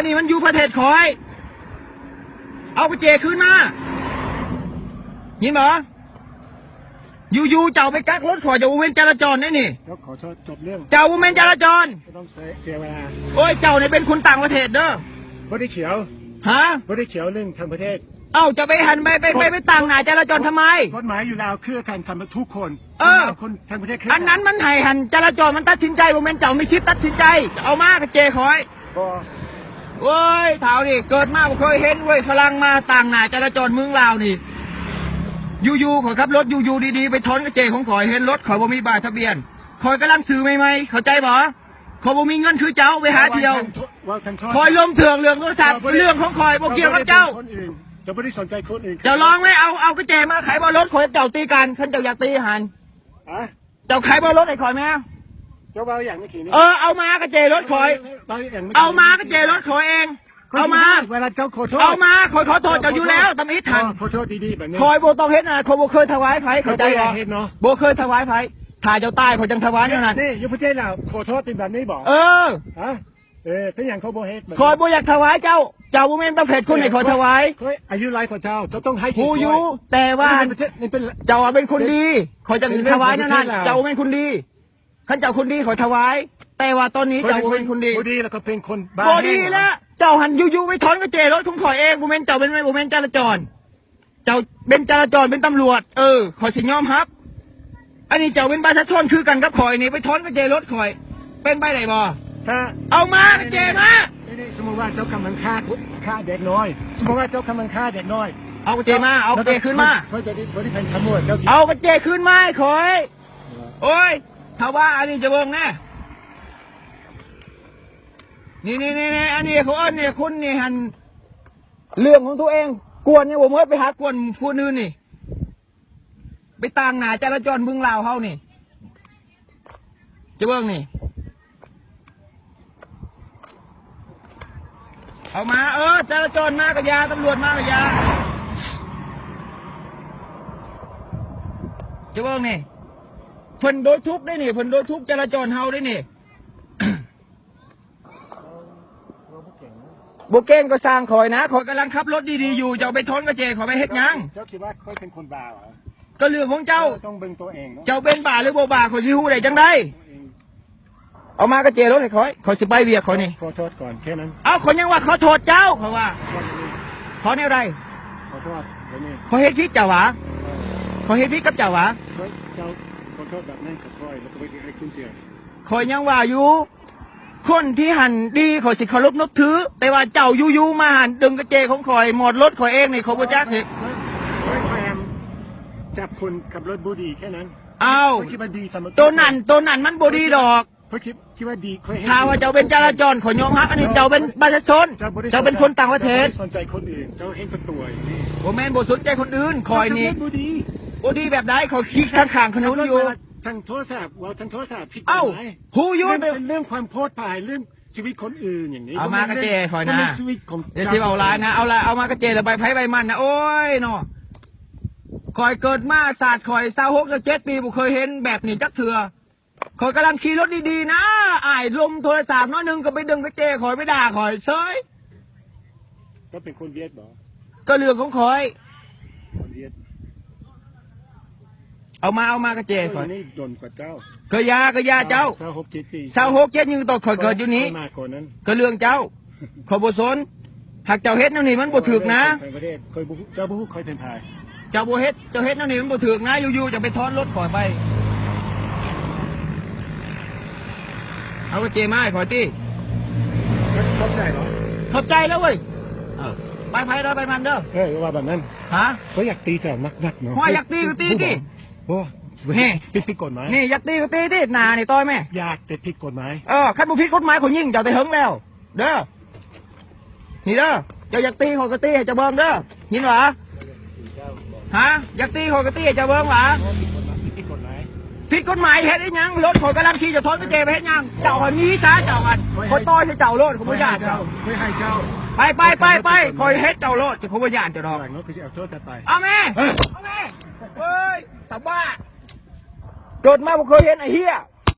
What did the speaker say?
ນີ້ມັນຢູ່ປະເທດຂ້ອຍ ເອົາກະເຈຄືນມາ ຍິນບໍ່? ຢູ່ໆ ເຈົ້າໄປກັກລົດຂ້ອຍ ເຈົ້າບໍ່ແມ່ນຈະລາຈອນເດ້ນີ້ ເຈົ້າ ຂໍໂທດ ຈົບເລື່ອງ ເຈົ້າບໍ່ແມ່ນຈະລາຈອນ ບໍ່ຕ້ອງເສຍ ເສຍເວລາ ໂອ້ຍ ເຈົ້ານີ້ເປັນຄົນຕ່າງປະເທດເດີ ບໍ່ໄດ້ກ່ຽວ ຮະ ບໍ່ໄດ້ກ່ຽວເລື່ອງທາງປະເທດ ເອົ້າ ເຈົ້າໄປຫັ້ນ ໄປ ໄປ ໄປ ໄປຕາງໜ້າຈະລາຈອນທຳໄມ? ກົດໝາຍຢູ່ລາວຄືກັນສຳລັບທຸກຄົນ ເອີ ຄົນລາວ ຄົນທາງປະເທດຄືກັນ ອັນນັ້ນມັນໃຫ້ຫັ້ນຈະລາຈອນມັນຕັດສິນໃຈ ບໍ່ແມ່ນເຈົ້າມີສິດຕັດສິນໃຈ ເອົາມາກະເຈຂ້ອຍ ບໍ່ ໂອ້ຍ ທ້າວນີ້ເກີດມາບໍ່ເຄີຍເຫັນເວີຍ ຝຣັ່ງມາຕາງໜ້າຈະລາຈອນເມືອງລາວນີ້ ຢູ່ໆ ຂ້ອຍຂັບລົດຢູ່ໆ ດີໆ ໄປຖອນກະເຈຂອງຂ້ອຍ ເຫັນລົດຂ້ອຍບໍ່ມີປ້າຍທະບຽນ ຂ້ອຍກຳລັງຊື້ໃໝ່ໆ ເຂົ້າໃຈບໍ່? ຂ້ອຍບໍ່ມີເງິນຄືເຈົ້າໄປຫາທ່ຽວ ຂ້ອຍລົມເຖື່ອງເລື່ອງໂທລະສັບ ເລື່ອງຂອງຂ້ອຍບໍ່ກ່ຽວກັບເຈົ້າ ເຈົ້າບໍ່ໄດ້ສົນໃຈຄົນອື່ນ ເຈົ້າລອງໄວ້ ເອົາ ເອົາກະເຈມາ ໃຜບໍ່ລົດຂ້ອຍ ເຈົ້າຕີກັນ ຄັນເຈົ້າຢາກຕີຫັ້ນ ຮະ ເຈົ້າໃຜບໍ່ລົດໃຫ້ຂ້ອຍແມ່ ເຈົ້າເວົ້າຫຍັງເມື່ອກີ້ນີ້ ເອີ ເອົາມາກະເຈລົດຂ້ອຍ ເວົ້າຫຍັງເມື່ອກີ້ ເອົາມາກະເຈລົດຂ້ອຍເອງ ເອົາມາ ເວລາເຈົ້າຂໍໂທດ ເອົາມາ ຂ້ອຍຂໍໂທດເຈົ້າຢູ່ແລ້ວ ທຳອິດຫັ້ນ ຂໍໂທດດີໆ ແບບນີ້ ຂ້ອຍບໍ່ຕ້ອງເຮັດນະ ຂ້ອຍບໍ່ເຄີຍຖວາຍໃຜ ເຂົ້າໃຈບໍ່? ບໍ່ເຄີຍຖວາຍໃຜ ຖ້າເຈົ້າຕາຍຂ້ອຍຈັ່ງຖວາຍແນວນັ້ນ ນີ້ຢູ່ປະເທດລາວ ຂໍໂທດເປັນແບບນີ້ບໍ? ເອີ ຮະ ເອີ ເປັນຫຍັງຂ້ອຍບໍ່ເຮັດແບບນີ້? ຂ້ອຍບໍ່ຢາກຖວາຍເຈົ້າ ເຈົ້າບໍ່ແມ່ນປະເພດຄົນໃຫ້ຂ້ອຍຖວາຍ ຂ້ອຍອາຍຸຫຼາຍກວ່າເຈົ້າ ເຈົ້າຕ້ອງໃຫ້ ຮູ້ຢູ່ ແຕ່ວ່າ ເຈົ້າເປັນຄົນດີ ຂ້ອຍຈັ່ງຖວາຍແນວນັ້ນ ເຈົ້າບໍ່ແມ່ນຄົນດີ ຄັນເຈົ້າຄົນດີຂ້ອຍຖວາຍ ແຕ່ວ່າຕອນນີ້ເຈົ້າບໍ່ແມ່ນຄົນດີ ບໍ່ດີແລ້ວກໍເປັນຄົນບ້າ ບໍ່ດີແລ້ວ ເຈົ້າຫັ້ນຢູ່ໆໄປຖອນກະເຈລົດຂອງຂ້ອຍເອງ ບໍ່ແມ່ນເຈົ້າເປັນ ບໍ່ແມ່ນຈະລາຈອນ ເຈົ້າເປັນຈະລາຈອນ ເປັນຕຳຫຼວດ ເອີ ຂ້ອຍຊິຍອມຮັບ ອັນນີ້ເຈົ້າເປັນປະຊາຊົນຄືກັນກັບຂ້ອຍນີ້ ໄປຖອນກະເຈລົດຂ້ອຍ ເປັນໄປໄດ້ບໍ່? ຖ້າ ເອົາມາກະເຈມາ ນີ້ ນີ້ ສົມມຸດວ່າເຈົ້າກຳລັງຂ້າ ຂ້າເດັກນ້ອຍ ສົມມຸດວ່າເຈົ້າກຳລັງຂ້າເດັກນ້ອຍ ເອົາກະເຈມາ ເອົາກະເຈຄືນມາ ຂ້ອຍຈະບໍ່ໄດ້ເປັນຕຳຫຼວດ ເຈົ້າຊິ ເອົາກະເຈຄືນມາໃຫ້ຂ້ອຍ ໂອ້ຍ ຖ້າວ່າອັນນີ້ຈະເບິ່ງແນ່ ນີ້ໆໆ ອັນນີ້ເຂົາເອີ້ນນີ້ ຄຸນນີ້ຫັ້ນ ເລື່ອງຂອງຕົວເອງ ກວນຍັງບໍ່ໝົດ ໄປຫາກວນຜູ້ອື່ນນີ້ ໄປຕາງໜ້າຈະລາຈອນເມືອງລາວເຮົານີ້ ຈະເບິ່ງນີ້ ເອົາມາ ເອີ ຈະລາຈອນມາກະຢ່າ ຕຳຫຼວດມາກະຢ່າ ຈະເບິ່ງນີ້ ເພິ່ນໂດຍທຸກເດ້ນີ້ ເພິ່ນໂດຍທຸກຈະລາຈອນເຮົາເດ້ນີ້ ບໍ່ເກັ່ງກໍຊ່າງຂ້ອຍນະ ຂ້ອຍກຳລັງຂັບລົດດີໆຢູ່ ເຈົ້າໄປຖອນກະແຈຂ້ອຍໄປເຮັດຫຍັງ? ເຈົ້າຄິດວ່າຂ້ອຍເປັນຄົນບ້າຫວາ? ກໍເລື່ອງຂອງເຈົ້າ ເຈົ້າຕ້ອງເບິ່ງຕົວເອງເນາະ ເຈົ້າເປັນບ້າຫຼືບໍ່ບ້າ ຂ້ອຍຊິຮູ້ໄດ້ຈັ່ງໃດ? ເອົາມາກະແຈລົດໃຫ້ຂ້ອຍ ຂ້ອຍຊິໄປວຽກຂ້ອຍນີ້ ຂໍໂທດກ່ອນແຄ່ນັ້ນ ເອົ້າ ຂ້ອຍຍັງວ່າຂໍໂທດເຈົ້າ ຂ້ອຍວ່າ ຂໍແນວໃດ? ຂໍໂທດແບບນີ້ ຂ້ອຍເຮັດຜິດເຈົ້າຫວາ? ເອີ ຂ້ອຍເຮັດຜິດກັບເຈົ້າຫວາ? ເຈົ້າຂໍໂທດແບບນັ້ນກັບຂ້ອຍ ແລ້ວກໍບໍ່ເຮັດໃຫ້ຄຸນເທື່ອ ຂ້ອຍຍັງວ່າຢູ່ ຄົນທີ່ຫັ້ນດີ ຂ້ອຍຊິເຄົາລົບນັບຖື ແຕ່ວ່າເຈົ້າຢູ່ໆມາຫັ້ນດຶງກະແຈຂອງຂ້ອຍ ມອດລົດຂ້ອຍເອງນີ້ ຂ້ອຍບໍ່ຈັກຊິ ຂ້ອຍ ຂ້ອຍ ຂ້ອຍ ຂ້ອຍ ຈັບຄົນຂັບລົດບໍ່ດີແຄ່ນັ້ນ ອ້າວ ຂ້ອຍຄິດວ່າດີສຳລັບ ໂຕນັ້ນ ໂຕນັ້ນມັນບໍ່ດີດອກ ຂ້ອຍຄິດ ຄິດວ່າດີ ຂ້ອຍເຫັນ ຖ້າວ່າເຈົ້າເປັນຈະລາຈອນ ຂ້ອຍຍອມຮັບ ອັນນີ້ເຈົ້າເປັນປະຊາຊົນ ເຈົ້າບໍ່ໄດ້ ເຈົ້າເປັນຄົນຕ່າງປະເທດ ເຈົ້າບໍ່ໄດ້ສົນໃຈຄົນອື່ນ ເຈົ້າເຫັນແກ່ຕົວ ບໍ່ແມ່ນບໍ່ສົນໃຈຄົນອື່ນ ຂ້ອຍນີ້ ເຈົ້າຂັບລົດບໍ່ດີ ບໍ່ດີແບບໃດ? ຂ້ອຍຂີ່ຂ້າງໆຖະໜົນຢູ່ ເວລາ ທາງໂທລະສັບ ເວົ້າທາງໂທລະສັບຜິດກົດໝາຍ ເອົ້າ ຮູ້ຢູ່ ເລື່ອງ ເປັນເລື່ອງຄວາມໂພດພາຍ ເລື່ອງຊີວິດຄົນອື່ນຢ່າງນີ້ ເອົາມາກະແຈຂ້ອຍນະ ບໍ່ແມ່ນຊີວິດຂອງ ຢ່າຊິເວົ້າຫຼາຍນະ ເອົາລະ ເອົາມາກະແຈລະໃບໃຜໃບມັນນະ ໂອ້ຍເນາະ ຂ້ອຍເກີດມາຊາດຂ້ອຍຊາວຫົກຊາວເຈັດປີ ບໍ່ເຄີຍເຫັນແບບນີ້ຈັກເທື່ອ ຂ້ອຍກຳລັງຂີ່ລົດດີໆນະ ອ້າຍລົມໂທລະສັບໜ້ອຍໜຶ່ງ ກໍໄປດຶງກະແຈຂ້ອຍ ໄປດ່າຂ້ອຍເສີຍ ເຈົ້າເປັນຄົນຫວຽດບໍ່? ກໍເລື່ອງຂອງຂ້ອຍ ຄົນຫວຽດ ເອົາມາ ເອົາມາກະແຈຂ້ອຍ ຂ້ອຍນີ້ດົນກວ່າເຈົ້າ ກໍຢ່າ ກໍຢ່າເຈົ້າ ຊາວຫົກ ຊາວເຈັດປີ ຊາວຫົກ ຊາວເຈັດ ຍັງຕອນຂ້ອຍເກີດຢູ່ນີ້ ຂ້ອຍມາກ່ອນນັ້ນ ກໍເລື່ອງເຈົ້າ ຂ້ອຍບໍ່ສົນ ຫາກເຈົ້າເຮັດແນວນີ້ມັນບໍ່ຖືກນະ ຂ້ອຍບໍ່ຮູ້ ເຈົ້າບໍ່ຮູ້ຂ້ອຍເປັນໃຜ ເຈົ້າບໍ່ເຮັດ ເຈົ້າເຮັດແນວນີ້ມັນບໍ່ຖືກນະ ຢູ່ໆຈະໄປຖອນລົດຂ້ອຍໄປ ເອົາກະເຈມາໃຫ້ຂ້ອຍຕິ ເຈົ້າຊິຂອບໃຈບໍ່? ຂອບໃຈແລ້ວເວີຍ ເອີ ໄປໃຜລະໄປມັນເດີ ເອີ ວ່າແບບນັ້ນ ຮະ ຂ້ອຍຢາກຕີເຈົ້າໜັກໆເນາະ ຂ້ອຍຢາກຕີກໍຕີຕິ ໂອ້ ນີ້ ຜິດ ຜິດກົດໝາຍ ນີ້ຢາກຕີກໍຕີຕິ ໜ້ານີ້ຕ່ອຍແມ່ ຢາກແຕ່ຜິດກົດໝາຍ ເອີ ຄັນບໍ່ຜິດກົດໝາຍຂ້ອຍຍິງເຈົ້າແຕ່ເຫິງແລ້ວ ເດີ ນີ້ເດີ ເຈົ້າຢາກຕີຂ້ອຍກໍຕີໃຫ້ເຈົ້າເບິ່ງເດີ ຍິນຫວາ? ຮະ ຢາກຕີຂ້ອຍກໍຕີໃຫ້ເຈົ້າເບິ່ງຫວາ? ຜິດກົດໝາຍ ຜິດກົດໝາຍ ຜິດກົດໝາຍເຮັດອີ່ຫຍັງ? ລົດຂ້ອຍກຳລັງຂີ່ ເຈົ້າຖອນກະແຈໄປເຮັດຫຍັງ? ເຈົ້າຫັ້ນໜີຊະ ເຈົ້າຫັ້ນ ຂ້ອຍຕໍ່ໃຫ້ເຈົ້າໂລດ ຂ້ອຍບໍ່ຢ້ານເຈົ້າ ຂ້ອຍໃຫ້ເຈົ້າ ໄປ ໄປ ໄປ ຂ້ອຍເຮັດເຈົ້າໂລດ ຂ້ອຍບໍ່ຢ້ານເຈົ້າດອກ ເອົາແມ່ ເອີ ເອີ ເອີຍ ຕາບ້າ ເກີດມາບໍ່ເຄີຍເຫັນໄອ້ເຫ້ຍ